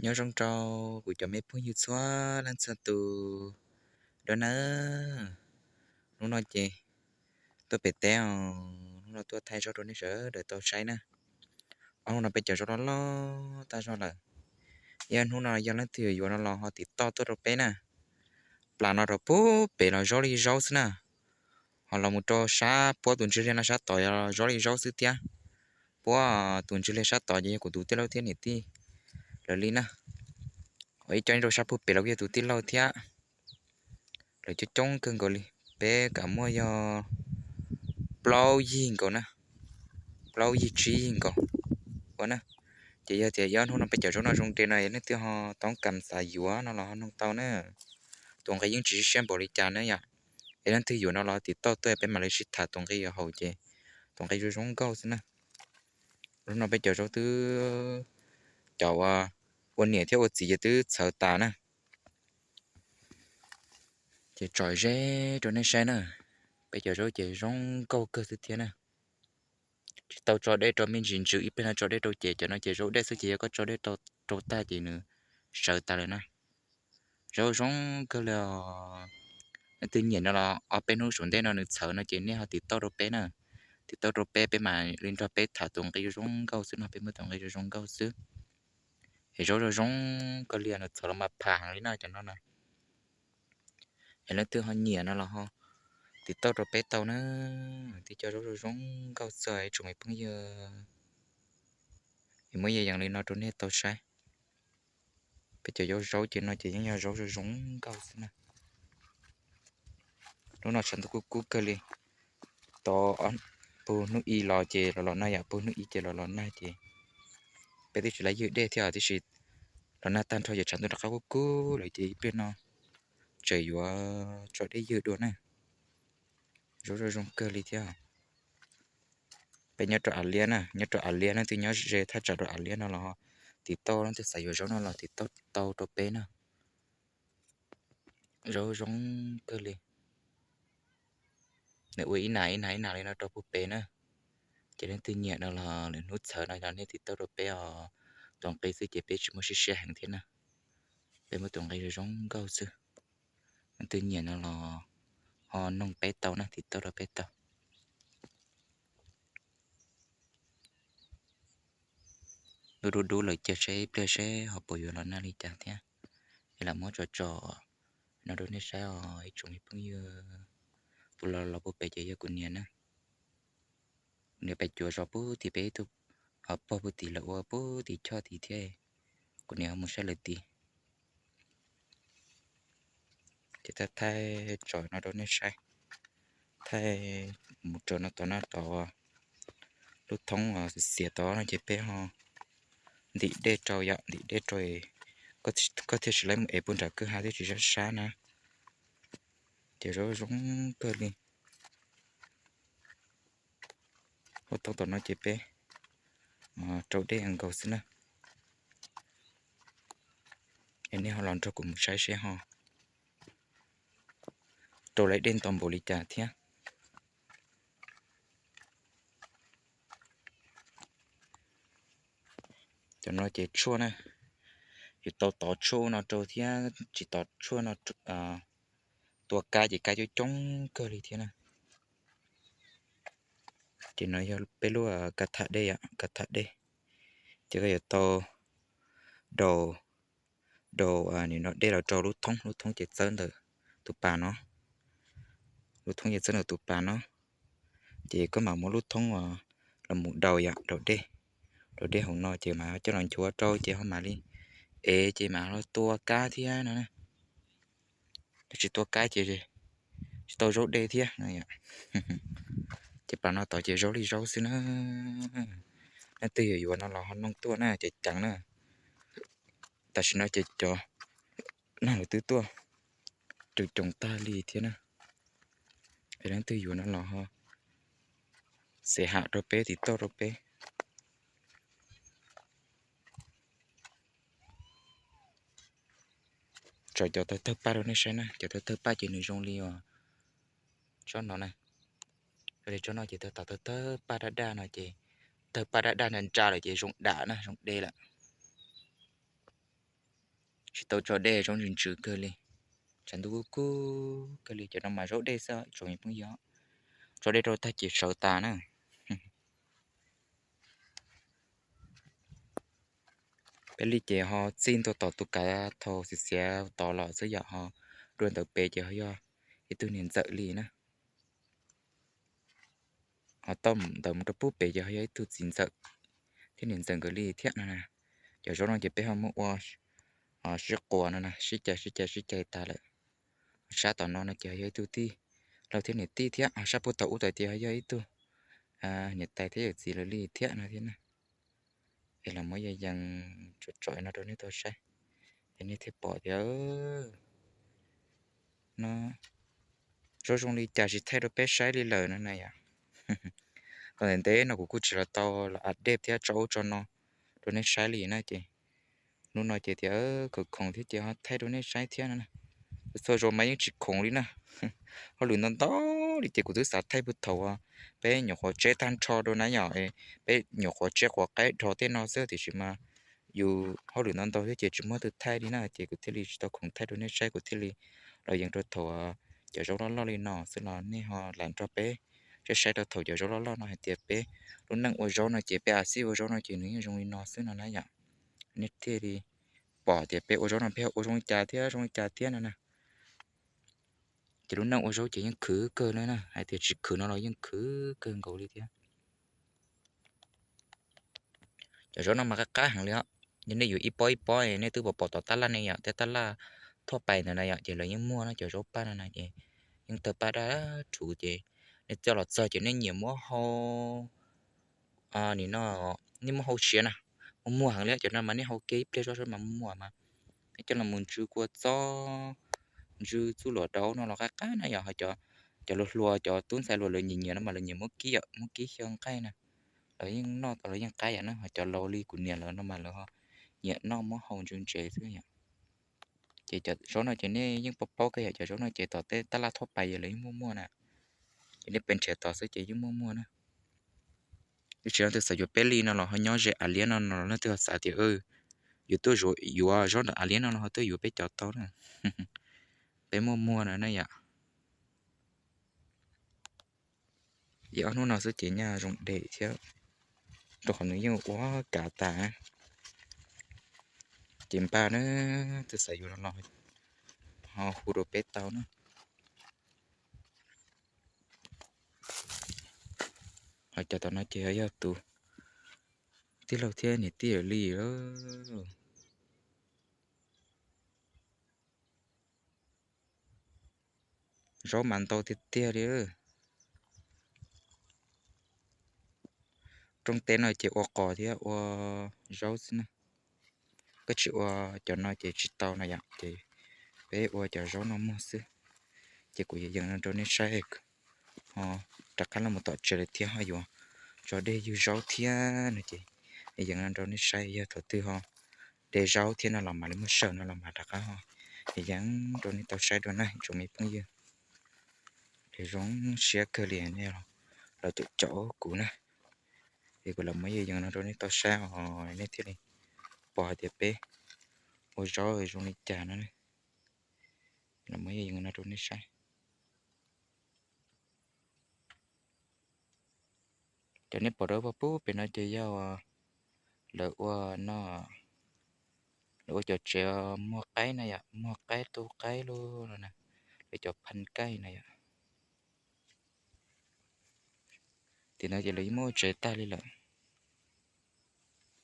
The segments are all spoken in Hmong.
Nyob zoo rau kuv cov me phooj ywg txhua leej txhua tus dua na. Hnub no ces tuaj pem teb os, hnub no tuaj thaij zaub rau nej sawv daws tau saib na. Ob hnub no peb cov zaub loj loj tag zog lawm. Yog hnub no yog leej twg yuav yuav no los ho tim toj tuaj rau peb na. Plas no rau puag pem los zaub li zaub xwb na. Ho los mus rau sab puab tus ntsig liag no sab tod yog zaub li zaub xwb thiab. Puab tus ntsig liag sab tod ces yog kuv tus tij laug thiab niam tij lawv li na. Ho ib co rau sab puag pem los kuj yog tus tij laug thiab. Lawv coob coob kawg nkaus li, peb kam muaj yog plaub yig nkaus na, plaub yig tsib yig nkaus ua na. Ces yog tias yog hnub no peb cov zaub no zoo nraug no leej twg ho toob kam xav yuav no los ho noog tau na. Tus nqi yeej tsis siab npaum li cas na yom. Es leej twg yuav no los tim toj tuaj peb mam li sib tham tus nqi yuav haum ces tus nqi zoo zoo nkauj xwb na. Hnub no peb cov zaub twb cov ua niam thiab ua txiv ces twb txhawv tas na. Ces tsom ze rau nej saib na, peb cov zaub ces zoo nkauj kawg xwb thiab na. Tsis tau tso dej rau me ntsis ntsws, ib pliag no tso dej rau ces cov no ces zaub dej xwb ces yog koj tso dej rau tag ces nws sawv tas lawm na. Zaub zoo kawg li os. Leej twg nyiam no los ob peb hnub saum ntej no nws txhawv no ces nej ho tim toj rau peb na. Tim toj rau peb, peb mam li nrog peb tham tus nqi zoo nkauj xwb no, peb muab tus nqi zoo nkauj xwb. Es zaub zoo zoo kawg li, nws txhawv los mas pham heev li no cov no na. Es leej twg ho nyiam no los ho tim toj rau peb tau na. Twb cov zaub zoo zoo nkauj txog ib tsoom me phooj ywg. Es muab yees yees li no rau nej tau saib. Peb cov zaub ces no ces yeej yog zaub zoo zoo nkauj xwb na. Lub no tshav ntuj kub kub kawg li. Tau puag hnub ib los ces los los nag yom, puag hnub ib ces los los nag ces peb twb tsis laib ywg dej thiab os, tiam sis los nag tag nrho ces tshav ntuj rov qab kub kub lawm ces ib pliag no tseem yuav tso dej ywg dua na. Zaub zoo zoo kawg li thiab. Peb nyob rau Av Liab na, nyob rau Av Liab, leej twg nyob ze thaj tsam rau Av Liab no los tim toj, leej twg xav yuav zaub no los tim toj tau rau peb na. Zaub zoo kawg li. Nws ua ib nas ib nas ib nas li no rau puag pem na. Ces leej twg nyiam no los lwm hnub txhawv no yog nej tim toj rau peb os. Tus nqi xwb ces peb tsis muaj siab siab heev thiab na. Peb muab tus nqi zoo zoo nkauj xwb. Leej twg nyiam no los ho noog peb tau na, tim toj rau peb tau. Dub dub dub lawm, cia seb ib pliag seb ho puas yuav los nag li cas thiab. Es lam muab tso tso no rau nej saib os ib tsoom me phooj ywg. Tus los los puag pem ces yog kuv niam na. Kuv niam pem cuav zov puag tim peb ib tug, ho pog puag tim lawv ua puag tim choj tid thiab. Kuv niam ho mus saib lawv tid. Ces thaij thaij tso no rau nej saib. Thaij mus rau no tom no tom lub thoob xiav tod no ces peb ho ntim dej rau yom, ntim dej rau, koj thiaj tsis laib mus ev puag nram kwj ha thiab tsis sab sab na. Ces zoo zoo kawg li. Lub thoob tom no ces peb rau dej nkaus xwb na. Es nej ho los nrog kuv mus saib seb ho rau laib dej ntau npaum li cas thiab. Cov no ces tshuaj na, yus tau tov tshuaj no rau thiab tsis tov tshuaj no, tua kab ces kab coob coob kawg li thiab na. Ces no yog peb lub ka tham dej, ka tham dej. Ces koj yuav tau daus, daus nim no dej los rau lub thoob, lub thoob ces txawb ntawm tus pas no, lub thoob ces txawb ntawm tus pas no. Ces koj mam muab lub thoob los mus daus yom, daus dej, daus dej hauv no ces mam coj los nchuav rau ces ho mam li ev ces mam los tua kab thiab no na. Yog tsis tua kab ces tsis tau zaub dej thiab no. Ces pas no tod ces zaub li zaub xwb na. Leej twg yuav yuav no los ho noog tuaj na, ceev ceev na. Tam sim no ces cov nag lawv twb tuaj coob coob tag li thiab na. Es leej twg yuav no los ho xev ham rau peb, tim toj rau peb. Tso cov tawg tawg paj rau nej saib na, cov tawg tawg paj ces nws zoo li os tsob no na. Zoo li tsob no ces tawg tawg paj daj daj no ces, tawg paj daj daj nra nra lawm ces zoo dam na, zoo de lawm. Tsis tau tso dej, zaub ntsws ntsws kawg li. Tshav ntuj kub kub kawg li, cov no mas zaub dej xwb tsoom phooj ywg. Tso dej rau tag ces sawv tas na. Peb li ces ho txij ntua tom tus kav thaum xiav xiav tod los xwb yom, ho dua ntawd pem ces ho yog ib tug niam ntxawm li na. Ho toj ntawd mus rau pub pem ces ho yog ib tug txiv ntxawm thiab niam ntxawm nkawd li thiab no na. Cov zaub no ces peb ho muab ua sib quas no na, sib cais sib cais sib cais tas lawm. Sab tom no no ces ho yog ib tug tij laug thiab niam tij thiab, ho sab puag tom ub tod ces ho yog ib tug niam tais thiab yawm txiv lawv li thiab no thiab na. Es los muab yees yees tsom tsom no rau nej tau saib, es nej thiaj pom tias no zaub zoo li cas tsis thaij rau peb saib li lawm no na yom. Tau ntev ntev no kuv kuj tsis los tau los update thiab tso ub tso no rau nej saib li na ces hnub no ces tias khoom khoom thiab ces ho thaij rau nej saib thiab no na. Txhua zaus mas yeej tsis khoom li na. Hauj lwm ntau ntau li ces kuv twb xav thaij puag thaum peb nyuam qhuav tseb tag nrho rau na yom, peb nyuam qhuav tseb quav qaib dhos tej no xwb tiam sis mas yus hauj lwm ntau ntau thiab ces tsis muaj tus thaij li na ces kuv thiaj li tsis tau khoom thaij rau nej saib, kuv thiaj li los yees rau thaum cov zaub loj loj li no xwb los nej ho lam nrog peb saib saib rau thaum cov zaub loj loj no hais tias peb lub neej ua zaub no ces peb a xij ua zaub no ces nws yeej zoo li no xwb no na yom. Nej thiaj li pom tias peb ua zaub no peb ua zoo li cas thiab zoo li cas thiab no na. Ces lub neej ua zaub ces yeej khwv kawg li na, hais tias tsis khwv no los yeej khwv kawg nkaus li thiab. Cov zaub no mas qab qab heev li os. Yog nej yuav ib pob ib pob nej twb pom pom tom tab laj ne yom, tej tab laj thuaj pais ntawd na yom, ces lawv yeej muaj no cov zaub paj no na ces yeej tawg paj dab rhuv ces nej coj los txog ces nej nyiam muab hau nim no nej muab hau siav na, muaj muag heev li cov no mas nej hau kiag ib pliag zoj zoj mas muaj muag mas nej coj los mus ntsw kua txob, ntsw txuj luam daub no los qab qab na yom. Cov hluas hluas cov tub ntxhais hluas lawv nyiam nyiam no mas lawv nyiam muab kib, muab kib xyaw nqaij na. Lawv yeej noj tau lawv yeej qab yam na, ho cov laus li kuv niam lawv no mas lawv nyiam noj muab hau ntsw ntsev xwb yom. Ces cov zaub no ces nej yeej paub paub kawg yom, cov zaub no ces tom tej tab laj thuaj pais lawv yeej muaj muaj na. Ces nej pes nrhiav tod xwb ces yeej muaj muaj na. Tiam sis leej twg xav yuav peb li no los ho nyob ze av liab no no los leej twg ho xav tias yus tuaj yuav zaub ntawm av liab no los ho tuaj yuav peb cov tau na. Peb muaj muaj na yom. Ib ob hnub no xwb ces nyaj zoo dej thiab, rau qhov nws yeej ua kav tas. Ces npaj na, twg xav yuav no los ho hu rau peb tau na. Ho cov tom no ces yog tus tij laug thiab niam tij lawv li lawm. Zaub mas ntau tiag tiag li. Rooj teb no ces ua qos thiab ua zaub xwb na. Koj tsis ua cov no ces tsis tau no yom, ces peb ua cov zaub no muag xwb. Ces kuv yees no rau nej saib, ho rov qab los mus tom tsev lawm thiab ho yuav tso dej ywg zaub thiab no ces yees no rau nej saib, yog thaum twg ho de zaub thiab no los mam li muab saw no los mam rov qab ho yees rau nej tau saib dua na tsoom me phooj ywg. Ces zoo siab kawg li nej los caum caum kuv na. Es kuv los muab yees no rau nej tau saib os, nej thiaj li pom hais tias peb ua zaub zoo li cas no. Los muab yees no rau nej saib. Cov nej pom dawb paug pem no ces yog lawv ua no, lawv ua cov tsev muag qaib na yom, muag qaib tu qaib lub no na, lawv cov phaj kaij na yom. Tim no ces lawv yeej muab ua tsev tag li lawm.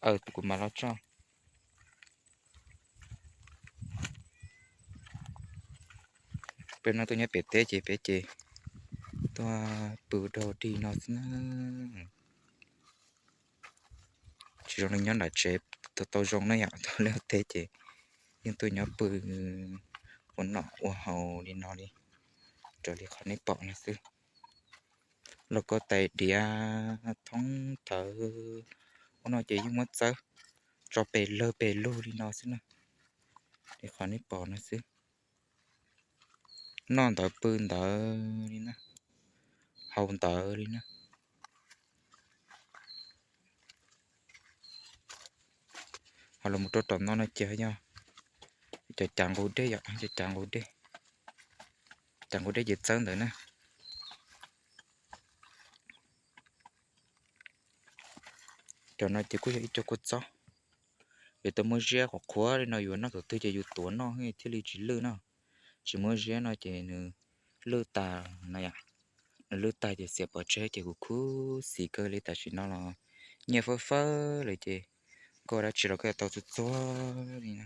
Aws, kuv mam los tso. Peb no tuaj nyob pem teb ces peb ces tuaj pw dog dig no xwb na. Tsis zoo li nyob nram tsev tau zoo na yom, tau lej teb ces yeej tuaj nyob pw ua noj ua haus li no li, raws li qhov nej pom no xwb. Lauj kaub tais diav thoob thawv, ua no ces yeej muab txawb tso pes lawg pes lug li no xwb na, li qhov nej pom no xwb. Noj ntawd pw ntawd li na, haus ntawd li na. Ho los mus rau tom no no ces yog Cov cav nqus dej yom, cov cav nqus dej, cav nqus dej ces txawb ntawd na. Cov no ces kuj yog ib co kua txob, yuav tau muab ziab qhuav qhuav li no, yuav noj thaum twg ces yus tuav noj thiaj li tsis lwj no. Tsis muab ziab no ces nws lwj tas no yom. Nws lwj tas ces xiam pov tseg ces kuv khuv xim kawg li. Tam sim no los nyiaj fawb fawb lawm ces koj ua dab tsi los koj yuav tau txuag txuag li na.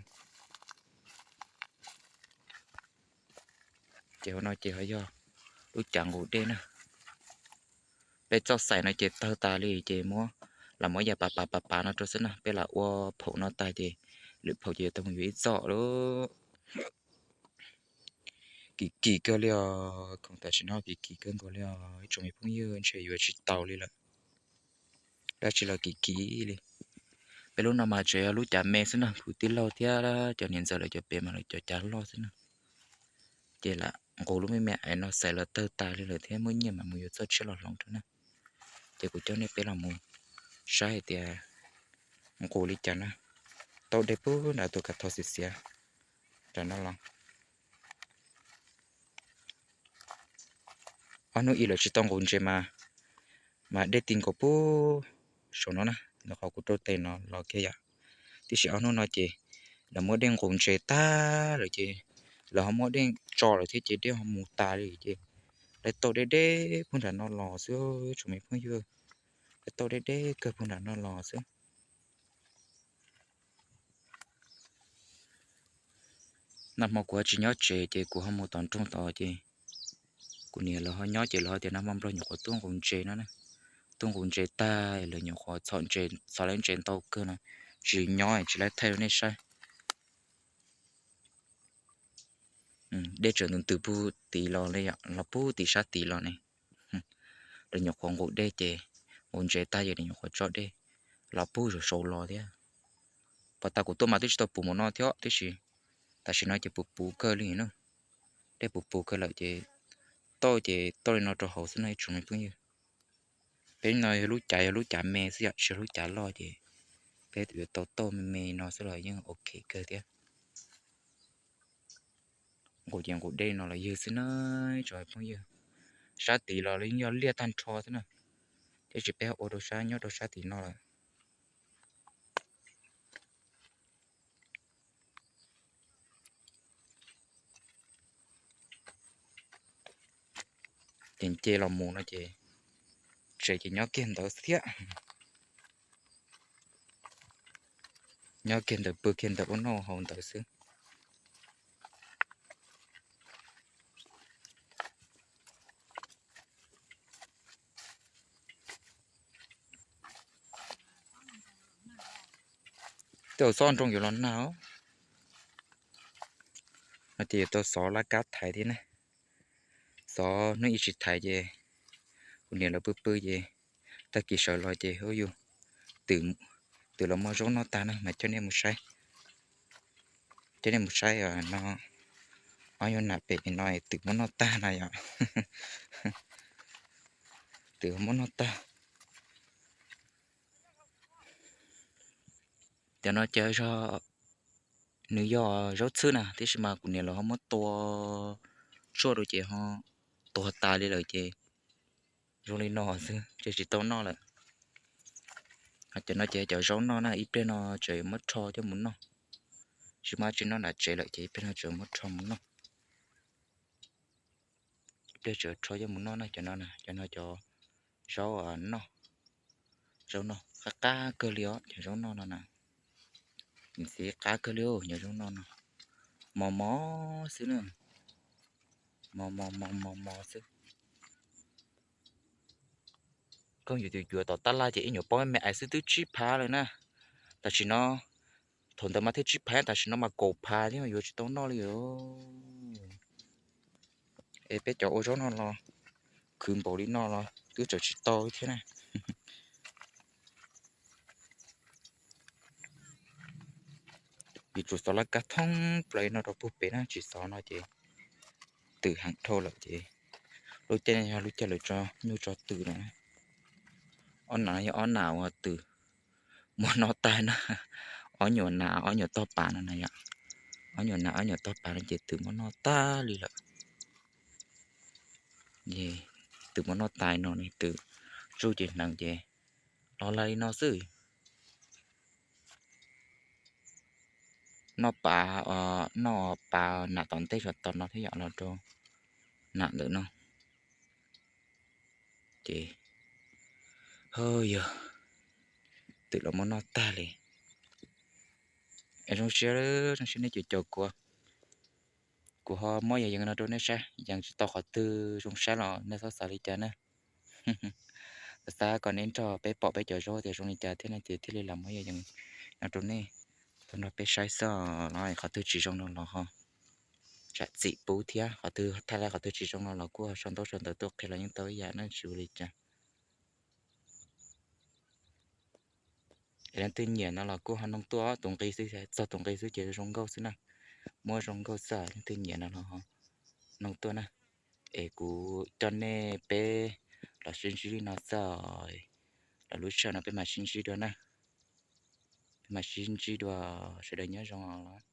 Ces hauv no ces ho yog lub cav nqus dej na. Peb txoj xaim no ces tawg tas li ces muab, lam muab yam pav pav pav pav no rau xwb na. Peb lam ua phaum no tag ces lwm phaum ces yuav tau mus yuav ib txoj lawm. Kim kim kawg li os, khoom tam sim no kim kim kawg nkaus li os ib tsoom me phooj ywg, ntshe yuav tsis tau li lawm. Dab tsi los kim kim li. Peb lub no mas tseem yog lub cav me xwb na, kuv tij laug thiab cov niam ntxawm lawv cov pem mas lawv cov cav loj xwb na. Ces lam nqus lub me me aiv no xaim los tawg tas li lawm thiab muaj nyiaj mam mus yuav txoj tshiab los hloov rau na. Ces kuv coj nej peb los mus saib hais tias nqus li cas na. Tauj dej puag nram tus kav thau xiav xiav nram no los. Ob hnub ib lawv tsis tau nqus ntses mas, mas dej ti nkaus puag saum no na, ntawm qhov kuv rau tes no los kiag yom. Tiam sis ob hnub no ces lawv muab dej nqus ntses tag lawm ces lawv ho muab dej tso lawm thiab ces dej ho mus tas li ces lawv tauj deb deb puag nram no los xwb tsoom me phooj ywg. Lawv tauj deb deb kawg puag nram no los xwb. Nag hmo kuv ho tsis nyob tsev ces kuv ho mus tom nroog tod ces kuv niam lawv ho nyob ces lawv ho tias nag hmo nplog nyuam qhuav tuaj nqus ntses no na. Tuaj nqus ntses tag lawv nyuam qhuav txhom ntses, txhom lawv ntses ntau kawg no, tsis nyob tsis laib thaij rau nej saib. Dej tseem ntws ntws puag tid los li, los puag tid sab tid los ne. Lawv nyuam qhuav nqus dej ces nqus ntses tag ces lawv nyuam qhuav tso dej los puag saum saud los thiab. Pom tas kuv tuaj mas twb tsis tau puv mus no thiab tiam sis tam sim no ces puv puv kawg li na. Dej puv puv kawg lawm ces tauj ces tauj li no rau hauv xwb no ib tsoom me phooj ywg. Peb no yog lub cav, yog lub cav me xwb yom, tsis yog lub cav loj ces peb yuav tau tauj me me no xwb los yeej ok kawg thiab. Nqus ces nqus dej no los ywg xwb na tsoom phooj ywg. Sab tid los yeej yog liaj tag nrho xwb na, tiam sis peb ua rau sab, nyob rau sab tid no lawm. Ces nce los mus no ces tsev ces nyob kiag ntawd xwb thiab. Nyob kiag ntawd pw kiag ntawd ua noj haus ntawd xwb. Tej zaum xob nrooj yuav los nag os. No ces yuav tau xov laj kab thaiv thiab na. Xov hnub ib tsis thaiv ces kuv niam lawv pw pw ces tag kis sawv los ces hu yus twm, twm los muab zaub noj tag na mas coj nej mus saib. Coj nej mus saib no, ob nyuag nam pem no twm muab noj tag no yom. Twm muab noj tag. Cov no ces yog, nws yog zaub txhwb na, tiam sis mas kuv niam lawv ho muab tua tsuaj rau ces ho tuag tas li lawm ces zoo li no xwb ces tsis tau noj lawm. Cov no ces cov zaub noj na, ib pliag no tseem muab rho coj mus noj. Tsis muaj tsi noj nram tsev lawm ces ib pliag no tseem muab rho mus noj. Ib pliag tseem rho coj mus noj na cov no na, cov no cov zaub noj, zaub noj qab qab kawg li os cov zaub noj no na. Ntxiv qab kawg li os cov zaub noj no, mos mos xwb na, mos mos mos mos mos xwb. Koj yuav tus yuav tom tab laj ces ib nyuag pob me me ais xwb twb tsib phav lawm na. Tam sim no, thaum ntawd mas thiaj tsib phav, tam sim no mas kaum phav thiab, yuav tsis tau noj li os. Es peb cov ua zaub no los khwv npaum li no los twb tseem tsis tau thiab na. Vim tsum xov laj kab thoob plaws no rau puag pem na, tsis xov no ces twm heev dhau lawm ces lub caij no yog lub caij lawv tso nyuj tso twm no. Ob nam yog ob nam uas twm muab noj tag na, ob nyuam nam ob nyuam tog pas no na yom. Ob nyuam nas ob nyuam tog pas no ces twm muab noj tag li lawm. Ces twm muab noj tas no ne, twm tsuj ces hneev ces los lag li no xwb. Noj pas, noj pas nam tom ntej saum tau no thiab yom, los rau nam ntawm no. Ces, ha, yog twm los muab noj tag li. Es zoo siab, zoo siab nej caum caum kuv. Kuv ho muab yog yees no rau nej saib, yees tsis tau qhov twg zoo saib los nej txhob xav li cas na. Xav kom nej nrog peb pom peb cov zaub tias zoo li cas thiab no ces thiaj li lam muab yog yees no rau nej tau nrog peb saib xwb los qhov twg tsis zoo no los ho zam txim pub thiab, qhov twg thaij laib qhov twg tsis zoo no los kuj sau ntaub sau ntawv tuaj qhia los yeej tau ib yam na, tsis ua li cas. Es leej twg nyiam no los kuj ho noog tuaj, tus nqi xwb, txog tus nqi xwb ces zoo nkauj xwb na. Muab zoo nkauj xwb, leej twg nyiam no los noog tuaj na. Es kuv coj nej peb los sib ntsib li no xwb, los lub sij hawm no peb mam sib ntsib dua na. Peb mam sib ntsib dua, sawv daws nyob zoo os.